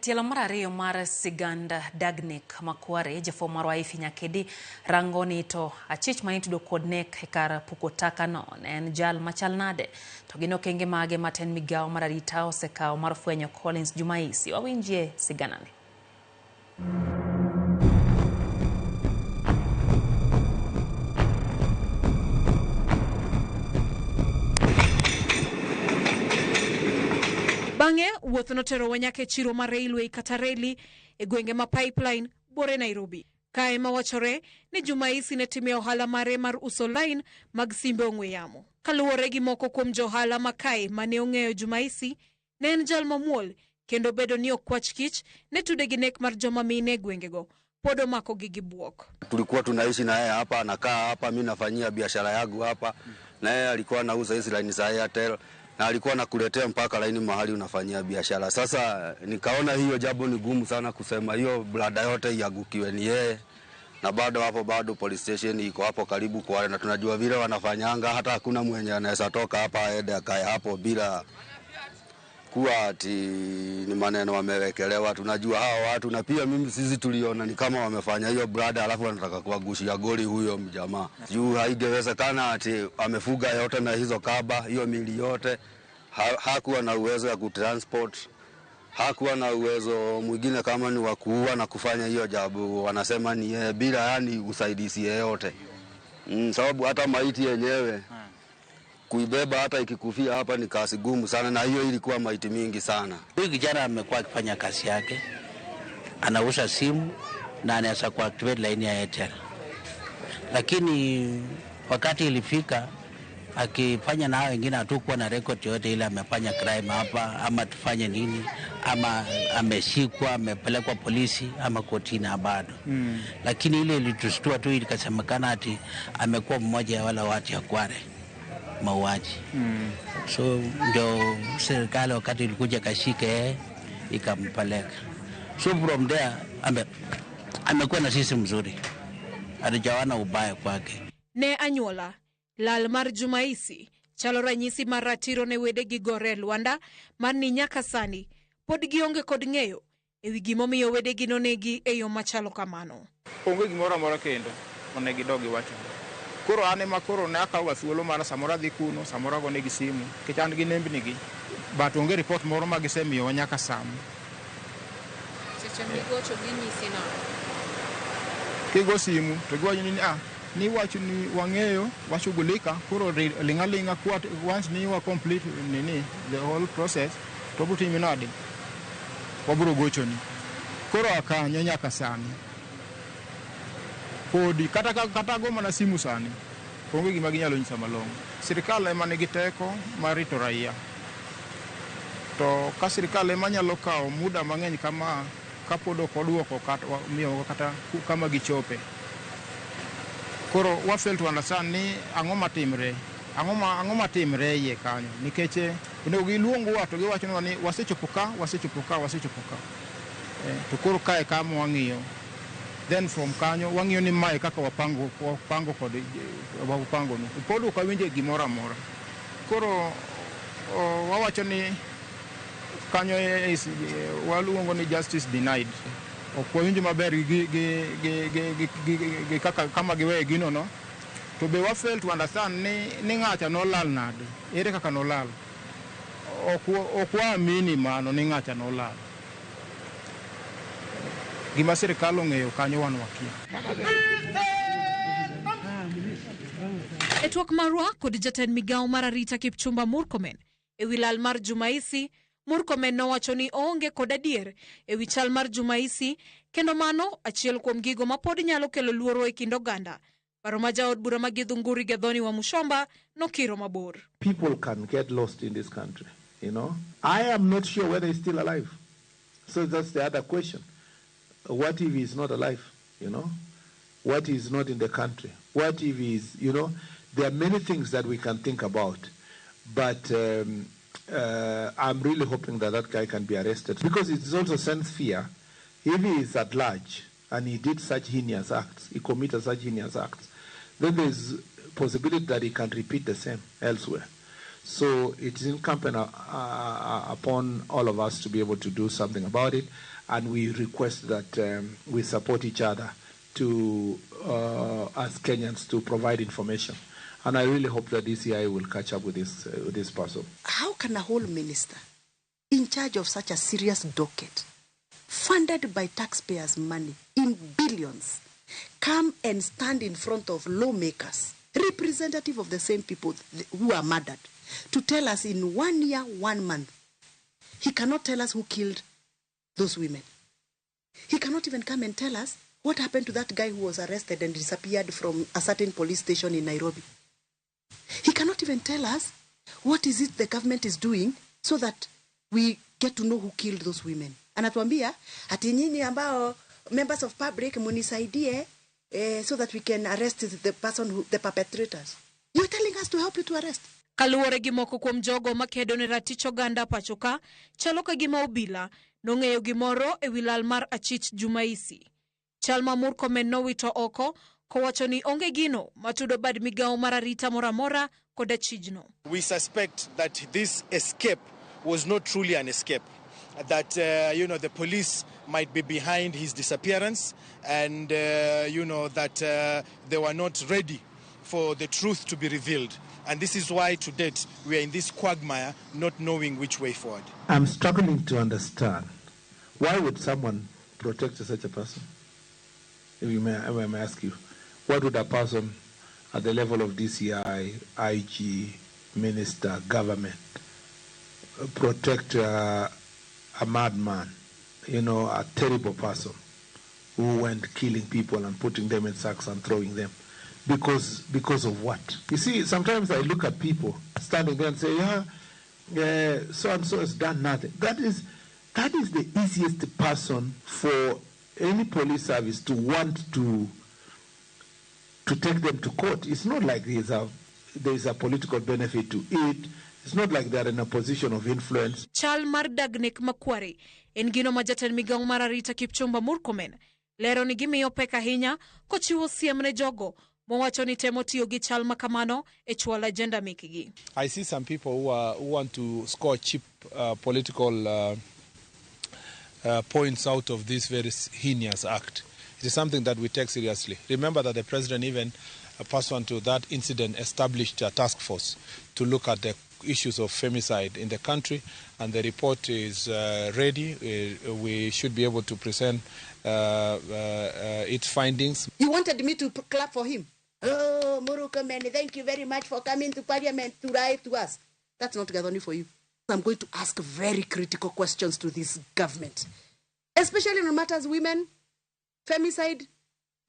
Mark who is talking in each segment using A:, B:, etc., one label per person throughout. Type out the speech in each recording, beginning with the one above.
A: Tielo mar ariyo mar sigand Dagnik Makware, jafwambo marwa Ifi Nyakedi rango ni to achich mane itudo kod nek e kar puko taka no ne en jal machal nade, to gin okenge mage ma tend migawo mar arita osekawo mar fwenyo Collins Jumaisi. Wawinjie siganani.
B: Bang'e wuoth noterowa nyaka e chiro mar Railway kata reli e gwenge ma Pipeline buore Nairobi. Kae ma wachore ni Jumaisi ne timie ohala mare mar uso line mag simbe ong'we yamo. Kaluwore gi moko kuom johala ma kae mane ong'eyo Jumaisi, ne en jal mamuol kendo bedo ni okwach kich ne tude gi nek mar joma mine e gwengego pod omakogi gi buok.
C: Tulikuwa tunaishi na yeye hapa, anakaa hapa, mimi nafanyia biashara yangu hapa, na yeye alikuwa anauza hizi laini za Airtel na alikuwa anakuletea mpaka laini mahali unafanyia biashara. Sasa nikaona hiyo jambo ni gumu sana kusema hiyo blada yote iagukiwe ni yeye, na bado hapo bado police station iko hapo karibu kwa, na tunajua vile wanafanyanga, hata hakuna mwenye anaweza toka hapa aende akae hapo bila kuwa ati ni maneno wamewekelewa. Tunajua hawa watu, na pia mimi sisi tuliona ni kama wamefanya hiyo brada, alafu wanataka kuwagushia goli huyo mjamaa juu haingewezekana ati amefuga yote na hizo kaba hiyo mili yote. Hakuwa na uwezo ya kutransport, hakuwa na uwezo mwingine kama ni wa kuua na kufanya hiyo jabu, wanasema ni yeye bila yani usaidizi yeyote sababu hata maiti yenyewe kuibeba hata ikikufia hapa ni kazi gumu sana, na hiyo ilikuwa maiti mingi sana.
D: Huyu kijana amekuwa akifanya kazi yake, anauza simu na anaweza kuactivate line ya Airtel, lakini wakati ilifika akifanya na hao wengine hatukuwa na record yoyote ile amefanya crime hapa ama tufanye nini ama ameshikwa amepelekwa polisi ama kotini bado. Lakini ile ilitushtua tu, ikasemekana ati amekuwa mmoja ya wale watu ya Kware mauaji. So ndio serikali wakati ilikuja kashika yeye ikampeleka. So from there amekuwa na sisi mzuri, hatujaona ubaya kwake.
B: Ne anyuola lal mar Jumaisi chalo ranyisi mar ratiro ne wedegi gore Lwanda mar ni nyaka sani pod gionge kod ng'eyo ewi gimomiyo wedegi nonegi e yo machalo kamano.
E: Onge gimoro amora kendo onego gidog giwacho. Koro an ema koro ne akawoga thuolo mar samoro adhi kuno, samoro agonegi simu, nikech an gi nembni gi. But onge report moro ma gisemiyowa nyaka sani.
F: Seche migocho ginyisi nang'o?
E: Kigo simu to giwacho ni ni wacho ni wang'eyo, washughulika, koro ling' aling'a once ni wa complete nini the whole process to wabro timi nade? Wabro gochoni. Koro akanyo nyaka sani. Podi kata go mana simu sani onge gima ginyalo nyisa malong'o. Sirikal ema nigi teko mar rito raia. To ka sirikal ema nyalo kawo muda mang'eny kama kapod ok oduoko kata miyo kata kama gichope. Koro wa fail to understand ni ang'o matimre, ang'o matimre iye kanyo, nikech onego giluongwa to giwachonwa ni wasechopo ka, wasechopo ka, wasechopo ka. To koro kae kama wang'iyo. Then from kanyo wang'iyo ni mae kaka wapango kod wapango ni. Pod ok wawinjo gimoro amora. Koro wawacho ni kanyo waluongo ni justice denied. Ok wawinjo maber gi kaka kama giweye gino no. To be wa fail to understand ni ng'acha nolal nade, ere kaka nolal. Ok waamini mano ni ng'acha nolal. Gima sirikal ong'eyo kanyo wan wakia.
B: E twak marwa kod jatend migawo mar arita Kipchumba Murkomen ewi lal mar Jumaisi, Murkomen nowacho ni oonge kod adier ewi chal mar Jumaisi, kendo mano achiel kuom gigo ma pod nyalo kelo luoro e kind oganda. Paro ma jaod bura ma Githunguri Gathoni wa Muchomba nokiro mabor.
G: People can get lost in this country, you know. I am not sure whether he's still alive. So that's the other question. What if he's not alive, you know? What if he's not in the country? What if he's, you know? There are many things that we can think about. But I'm really hoping that that guy can be arrested, because it also sends fear. If he is at large and he did such heinous acts, he committed such heinous acts, then there's possibility that he can repeat the same elsewhere. So it is incumbent upon all of us to be able to do something about it, and we request that we support each other to, as Kenyans, to provide information. And I really hope that DCI will catch up with this person.
H: How can a whole minister in charge of such a serious docket, funded by taxpayers' money in billions, come and stand in front of lawmakers, representative of the same people who are murdered, to tell us in 1 year, 1 month, he cannot tell us who killed those women? He cannot even come and tell us what happened to that guy who was arrested and disappeared from a certain police station in Nairobi. He cannot even tell us what is it the government is doing so that we get to know who killed those women. Anatuambia, ati nyinyi ambao members of public munisaidie so that we can arrest the person who, the perpetrators. You're telling us to help you to arrest.
B: Kaluwore gi moko kuom jogo makedo ne ratich oganda pacho ka, chalo ka gima obila nong'eyo gimoro ewi lal mar achich Jumaisi. Chal ma Murkomen nowito oko kowacho ni onge gino matudo bad migawo mar arita moro amora kod achijno.
I: We suspect that this escape was not truly an escape, that the police might be behind his disappearance, and that they were not ready for the truth to be revealed. And this is why to date we are in this quagmire, not knowing which way forward.
G: I'm struggling to understand, why would someone protect such a person? If you may, I may ask you, what would a person at the level of DCI, IG, minister, government, protect a madman, a terrible person who went killing people and putting them in sacks and throwing them? Because of what? You see, sometimes I look at people standing there and say, yeah, so-and-so has done nothing. That is the easiest person for any police service to want to take them to court. It's not like there is a political benefit to it. It's not like they're in a position of influence.
B: Chal mar Dagnik Makwari en gino ma jatend migawo mar arita Kipchumba Murkomen lero ni gimiyo pek ahinya kochiwo siem ne jogo mowacho ni temo tiyo gi chal makamano e chwalo agenda mekgi.
J: I see some people who want to score cheap political points out of this very heinous act. It is something that we take seriously. Remember that the president even, pursuant to that incident, established a task force to look at the issues of femicide in the country, and the report is ready. We should be able to present its findings.
H: You wanted me to clap for him. Oh, Murkomen, thank you very much for coming to parliament to write to us. That's not Gathoni for you. I'm going to ask very critical questions to this government, especially on matters women, femicide,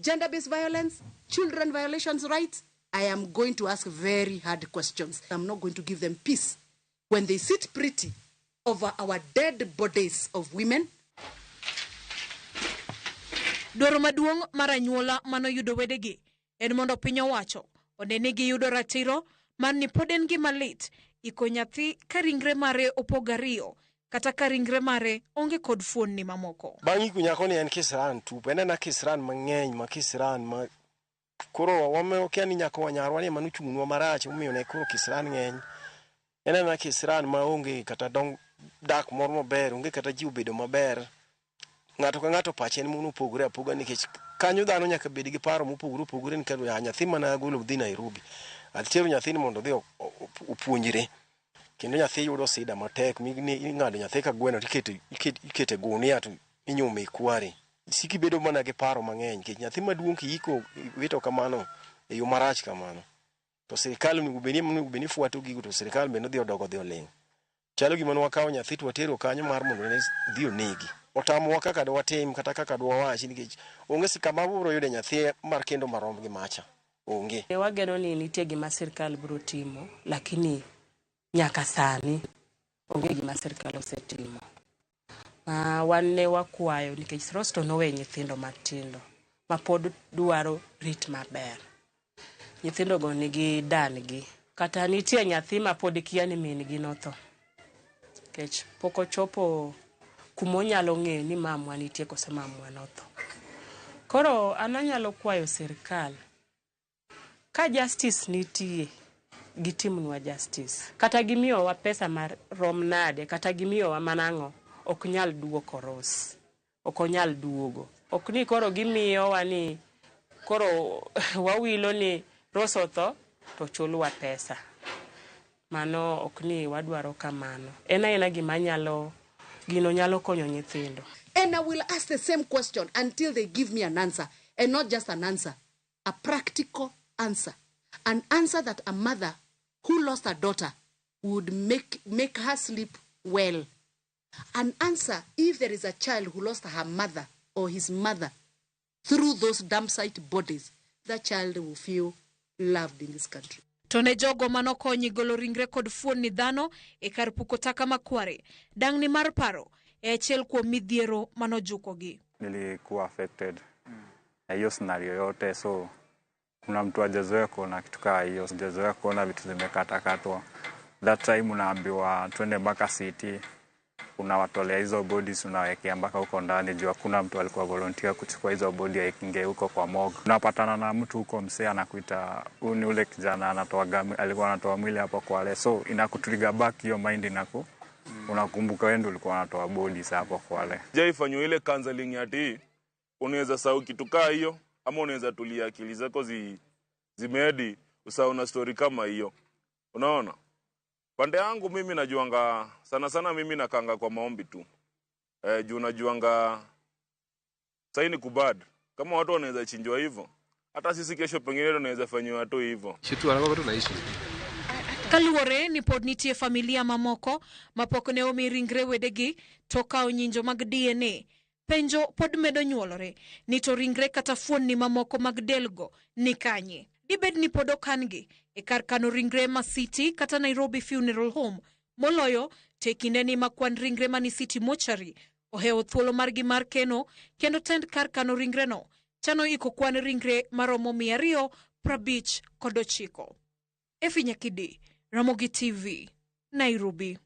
H: gender-based violence, children violations rights. I am going to ask very hard questions. I'm not going to give them peace when they sit pretty over our dead bodies of women.
B: Dwaro maduong' mar anyuola manoyudo wedegi en mondo piny owacho one ni giyudo ratiro mar ni pod en gima lit iko nyathi ka ringre mare opog ariyo kata ka ringre mare onge kod fuonni mamoko.
K: Bang' iko nyako ni en kisran tupu, en ena kisran mang'eny ma kisran ma koro wakia ni nyako wanyarwa ni ema nochung'nwa marach omiyo ne koro kisran ng'eny. En ena kisran ma onge kata dong dak moro maber, onge kata ji obedo maber. Ng'ato ka ng'ato pache en mopogore apoga nikech kanyo dhano nyaka bed gi paro mopogore opogore nikech nyathi mana agolo dhi Nairobi. Atero nyathini mondo odhi opuonjre. Kendo nyathi yudo sida matek, ing'ado nyathi ka gweno to ikete gunia to inyume e kware. Isiko ibedo mana gi paro mang'eny nikech nyathi maduong' kiiko iwito kamano e yo marach kamano. To sirikal onego bed ni fwato gigo to sirikal bende odhi odogo odhi oling'. Chalo gima ne wakawo nyathi to watero kanyo mar mondo ne dhi onegi. Otamowa kaka dwatim kata kaka dwawachi nikech onge kama wabiro yude nyathi mar kendo marom gi macha. Onge.
L: Wageno ni nitie gima sirikal biro timo, lakini nyaka sani onge gima sirikal osetimo. Wan ne wakwayo nikech Rosto nowe nyithindo matindo ma pod dwaro rit maber. Nyithindo go nigi dan gi, kata nitie nyathi ma pod kia ni min gi notho. Nikech pok ochopo kumonyalo ng'eyo ni mamwa nitie kose mamwa notho. Koro an anyalo kwayo sirikal ka justice nitie Gitimnwa justice. Kata gimiyowa pesa mar rom nade, kata gimiyowa mana ang'o, ok nyal duoko Rose. Ok onyal duogo. Ok ni koro gimiyowa ni koro wawilo ni Rose otho to chulwa pesa. Mano ok ni wadwaro kamano. En aena gima nyalo, gino nyalo konyo nyithindo.
H: And I will ask the same question until they give me an answer. And not just an answer, a practical answer. An answer that a mother who lost a daughter would make her sleep well. An answer if there is a child who lost her mother or his mother through those dump site bodies, that child will feel loved in this country.
B: To ne jogo manokonyi golo ringre kod fuonni dhano e kar puko taka makware, dang'ni mar paro e achiel kuom midhiero manojukogi.
M: Nilikuwa affected na hiyo scenario yote, so kuna mtu hajazoea kuona kitu kaa hiyo, hajazoea kuona vitu zimekatakatwa. That time unaambiwa twende mpaka city, unawatolea hizo bodies unawekea mpaka huko ndani juu hakuna mtu alikuwa volunteer kuchukua hizo body aingie huko kwa morgue. Unapatana na mtu huko, msee anakuita huyu ni ule kijana anatoa, alikuwa anatoa mwili hapo Kwale, so inakutrigger back hiyo mind unakumbuka wewe ndio ulikuwa unatoa bodies hapo Kwale.
N: Jaifanywa ile counseling ati unaweza sahau kitu kaa hiyo ama unaweza tulia akili zako zimedi usahau na story kama hiyo. Unaona? Pande yangu mimi najuanga sana sana, mimi nakanga kwa maombi tu. Juu najuanga sasa ni kubad. Kama watu wanaweza chinjwa hivyo, hata sisi kesho pengine tunaweza fanywa tu hivyo.
B: Kaluwore ni pod nitie familia mamoko mapok ne omi ringre wedegi to kawo nyinjo mag DNA. Penjo pod medo nyuolore ni to ringre kata fuonni mamoko mag delgo ni kanye. Dibed ni pod okan-gi e kar kano ringre ma City kata Nairobi Funeral Home. Moloyo to e kindeni ma kwan ringre mani City Mortuary ohewo thuolo margi mar keno kendo tend kar kano ringreno chano iko kwan ringre maromo 259. Efi Nyakidi, Ramogi TV, Nairobi.